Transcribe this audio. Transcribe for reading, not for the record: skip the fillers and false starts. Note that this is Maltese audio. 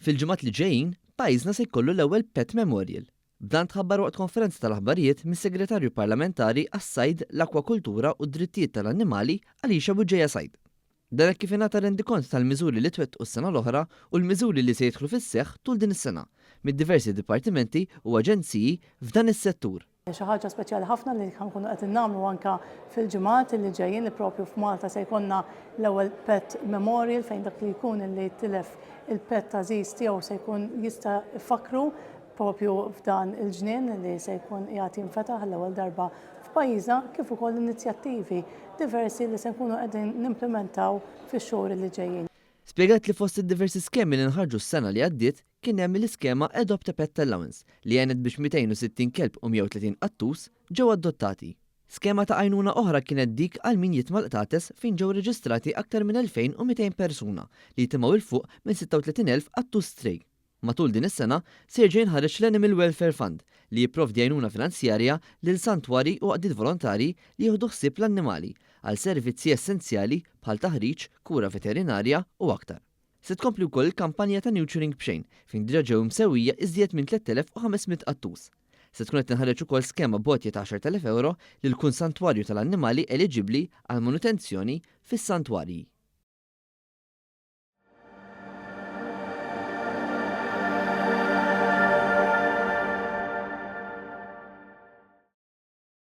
Fil-ġimgħat li ġejjin, pajjiżna se jkollu l-ewwel Pet Memorial. B'dan tħabbar waqt konferenza tal-aħbarijiet mis-Segretarju Parlamentari għas-Sajd, l-Akwakultura u d-Drittijiet tal-Annimali Alicia Bugeja Said. Dan hekk kif ingħata rendikont tal-miżuri li twettqu s-sena l-oħra u l-miżuri li se jidħlu fis-seħħ tul din is-sena mid-diversi dipartimenti u aġenziji f'dan is-settur. Xi ħaġa speċjali ħafna li ħankunu qed nagħmlu anke fil-ġimgħat li ġejjin li propju f'Malta se jkollna l-ewwel pet memorial fejn dak li jkun li tilef il-pet għażiż tiegħu se jkun jista' jfakru propju f'dan il-ġnien li se jkun qiegħed jinfetaħ l-ewwel darba f'pajjiżna, kif ukoll inizjattivi diversi li se nkunu qegħdin nimplementaw fix-xhur li ġejjin. Spjegat li fost id-diversi skemi li nħarġu s-sena li għaddiet kien hemm l-iskema Adopt a Pet Allowance li għenet biex 260 kelb u 130 qattus ġew adottati. Skema ta' għajnuna oħra kienet dik għal min jitma' l-qtates fejn ġew reġistrati aktar minn 2,200 persuna li jitimgħu 'l fuq minn 36,000 qattus stray. Matul din is-sena se jerġa' jinħareġ l-Animal Welfare Fund li jipprovdi għajnuna finanzjarja lil santwarji u għaqdiet volontarji li jieħdu ħsieb l-annimali għal servizzi essenzjali bħal taħriġ, kura veterinarja u aktar. Se tkompli wkoll il-kampanja ta' neutering b'xejn fejn diġà ġew imsewwija iżjed minn 3,500 qattus. Se tkun qed tinħareġ ukoll skema b'għotja ta' €10,000 lil kull santwarju tal-annimali eliġibbli għal manutenzjoni fis-santwarji.